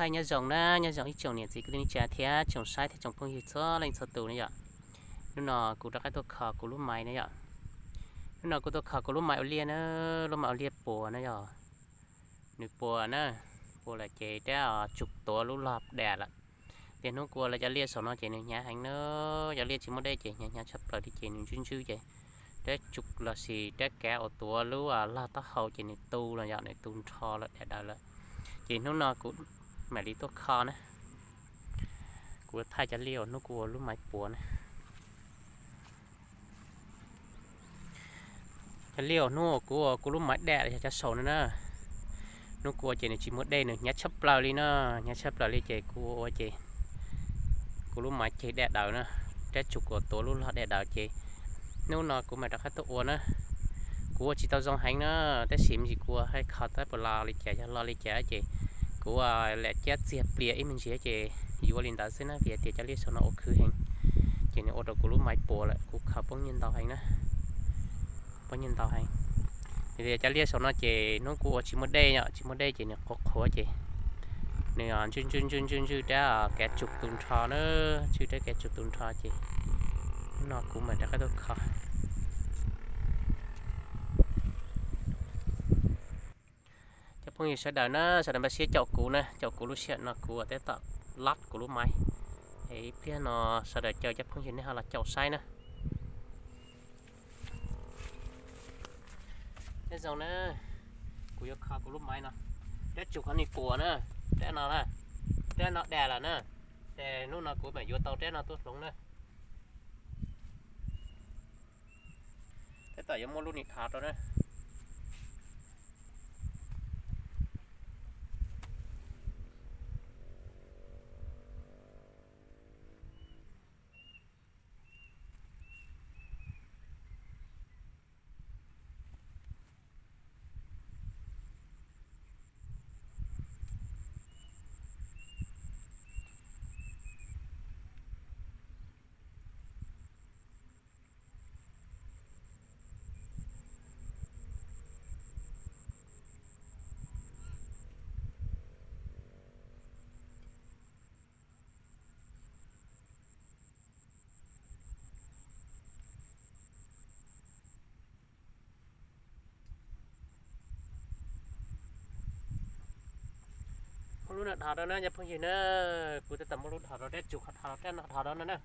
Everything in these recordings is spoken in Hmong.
Nyob zoo na, nyob zoo ib tsoom niam txiv kwv tij neej tsa thiab tsoom saib thiab tsoom phooj ywg txhua leej txhua tus na yom. Hnub no kuv rov qab tuaj kho kuv lub maiv na yom. Hnub no kuv tuaj kho kuv lub maiv ua liaj na, lub maiv ua liaj puas na yom. Nws puas na, puas lawm ces rab tsum tuav lub log dam lawm. Tias hnub kuv ua lawv cov liaj saum no ces nws hnyav heev na, cov liaj tsis muaj dej ces hnyav hnyav tshaj plaws li ces nws ntswb ntswb ces rab tsum lossis rab kav uas tuav lub log taub hau ces nws tu los yom, nws tu nrho lawm dam daws lawm. Ces hnub no kuv mam li tuaj kho na, kuv thaij cov liaj uas hnub kuv ua lub maiv puas na. Cov liaj uas hnub uas kuv ua kuv lub maiv dam los yog cov saum no na, hnub kuv ua ces nws tsis muaj dej, nws hnyav tshaj plaws li na, hnyav tshaj plaws li ces kuv ua ces kuv lub maiv ceg dam daws na, rab tsum uas tuav lub log dam daws ces hnub no kuv mam rov qab tuaj ua na. Kuv ua tsis tau zoo heev na, tab sis me ntsis kuv ua hais kho tab puas los li cas yog los li cas ces kuv ua lam cab txiag plias ib me ntsis ces yuav li ntawd xwb na, vim tias cov liaj saum no ua khwv heev ces nws ua rau kuv lub maiv puas lawm, kuv kho poob nyiaj ntau heev na, poob nyiaj ntau heev. Vim tias cov liaj saum no ces hnub kuv ua tsis muaj dej yom, tsis muaj dej ces nws qhuav qhuav ces nws ntswj ntswj ntswj ntswj ntswj rab kav tsum tu nrho na, ntswj rab kav tsum tu nrho ces hnub no kuv mam rov qab tuaj kho. Cov phooj ywg sawv daws na, sawv daws npaj siab caum kuv na, caum kuv lub sij hawm no kuv ua tab tom lab kuv lub maiv. Ib pliag no sawv daws caw cov phooj ywg nej ho los caum saib na. Nyob zoo na, kuv yuav kho kuv lub maiv no. Rab tsum qhov ni puas na, rab no na, rab no dam lawm na. Ces hnub no kuv mam yuav tau rab no tuaj hloov na. Tab tom yuav muab lub ni dhos rau na. Muab lub no dhos rau na cov phooj ywg na, kuv tab tom muab lub dhos rau, rab tsum qhov dhos rau, rab no dhos rau no na.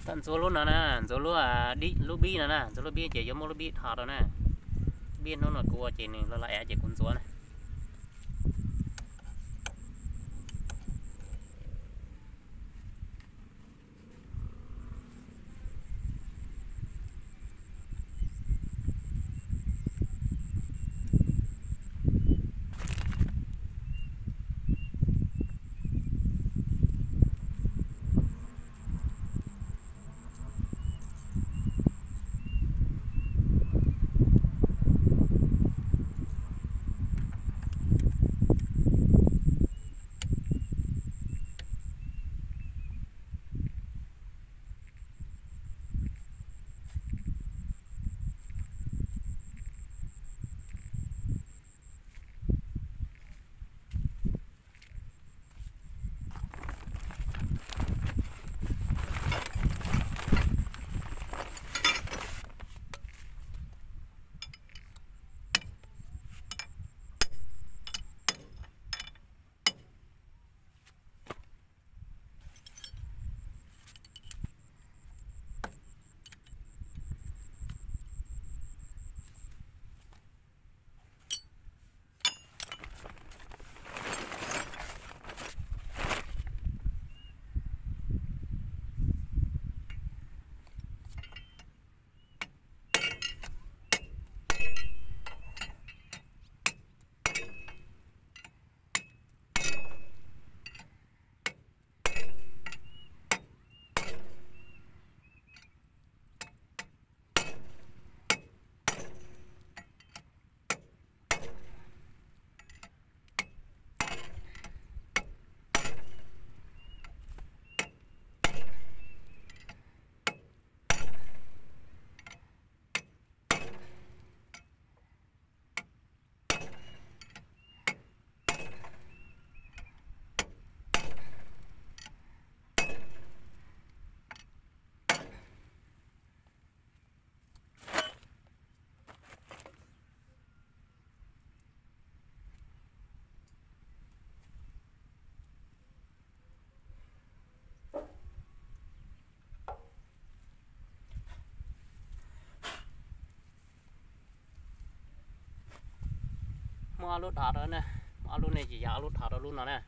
Tau ntxuav lub no na, ntxuav lub, lub bib no na, ntxuav lub bib ces yuav muab lub bib dhos rau na. Bib hnub no kuv ua ces nws los los ev ces kuv ntxuav na. Muab ob lub dhos rau na, muab ob lub ne ces yog ob lub dhos rau lub no na.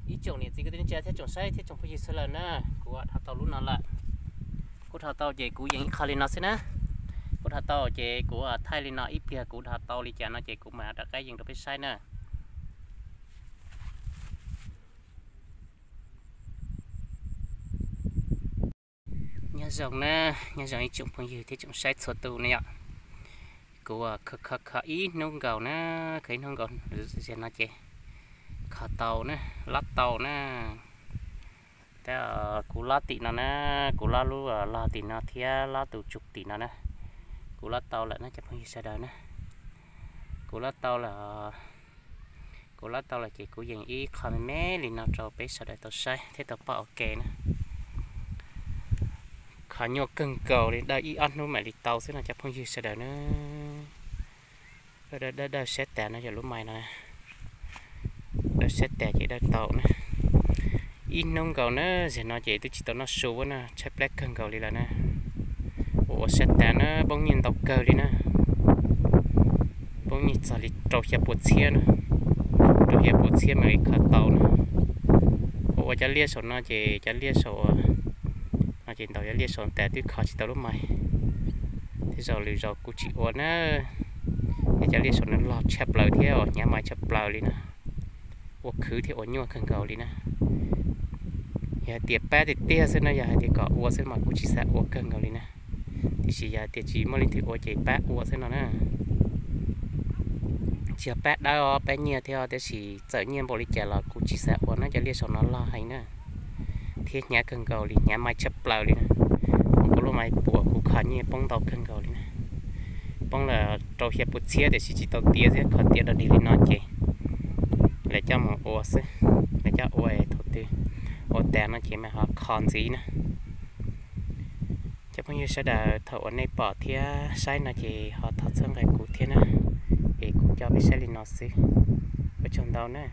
Ib tsoom niam txiv kwv tij neej tsa thiab tsoom saib thiab tsoom phooj ywg sawv daws na, kuv dhos tau lub no lawm. Kuv dhos tau ces kuv yeem ib qho li no xwb na. Kuv dhos tau ces kuv thaij li no, ib pliag kuv dhos tau li cas no ces kuv mam rov qab yeem rau peb saib na. Nyob zoo na, nyob zoo ib tsoom phooj ywg thiab tsoom saib txhua tus na yom. Kuv kho kho kho ib hnub nkaus na, kho ib hnub nkaus, zaum no ces kho tau na, lob tau na. Tab kuv lob tim no na, kuv lob lub log tim no thiab lob tus tsug tim no na. Kuv lob tau lawm na cov phooj ywg sawv daws na. Kuv lob tau lawm, kuv lob tau lawm ces kuv yeem ib qho me me li no rau peb sawv daws tau saib thiab tau pom ua ke na. Kho nyuaj kawg nkaus li, dawj ib ob hnub mam li tau xwb no cov phooj ywg sawv daws na. Dawj dawj sab tas no yog lub mais no, dawj sab tas ces dawj tau na. Ib hnub nkaus na, zaum no ces twb tsis tau noj su na, tshaib plab kawg nkaus li lawm na. Ua ua sab tas na, poob nyiaj ntau kawg li na. Poob nyiaj txog li rau xya puas txhiab na, rau xya puas txhiab mam li kho tau na. Ua ua cov liaj saum no ces cov liaj saum no ces ntaus cov liaj saum tas twb kho tsis tau lub mais. Tej zaum lwm zaus kuv tsis ua na, es cov liaj saum no log tshaj plaws thiab hnyav mais tshaj plaws li na. Ua khwv thiab ua nyuaj kawg nkaus li na. Yog hais tias pab tiag tiag xwb no, yog hais tias kom ua xwb mas kuv tsis xav ua kawg nkaus li na. Tiam sis yog hais tias tsis muaj leej twg ua ces pab ua xwb no na. Tsis yog pab dawb os, pab nyiaj thiab, tiam sis txawm nyiaj npaum li cas los kuv tsis xav ua na, cov liaj saum no log heev na, thiab hnyav kawg nkaus li, hnyav mais tshaj plaws li na. Kuv lub mais puas kuv kho nyiaj poob ntau kawg nkaus li na. Poob lawm rau xya puas txhiab tiam sis tsis tau tiav thiab, kho tiav dog dig li no ces lawv coj mus ua xwb, lawv coj ua thaum twg ua tas no ces mam ho kho ntxiv na. Cov phooj ywg sawv daws, thaum uas nej pom thiab saib no ces ho thov txhawb nqa kuv thiab na, es kuv coj peb saib li no xwb. Ua tsaug ntau na.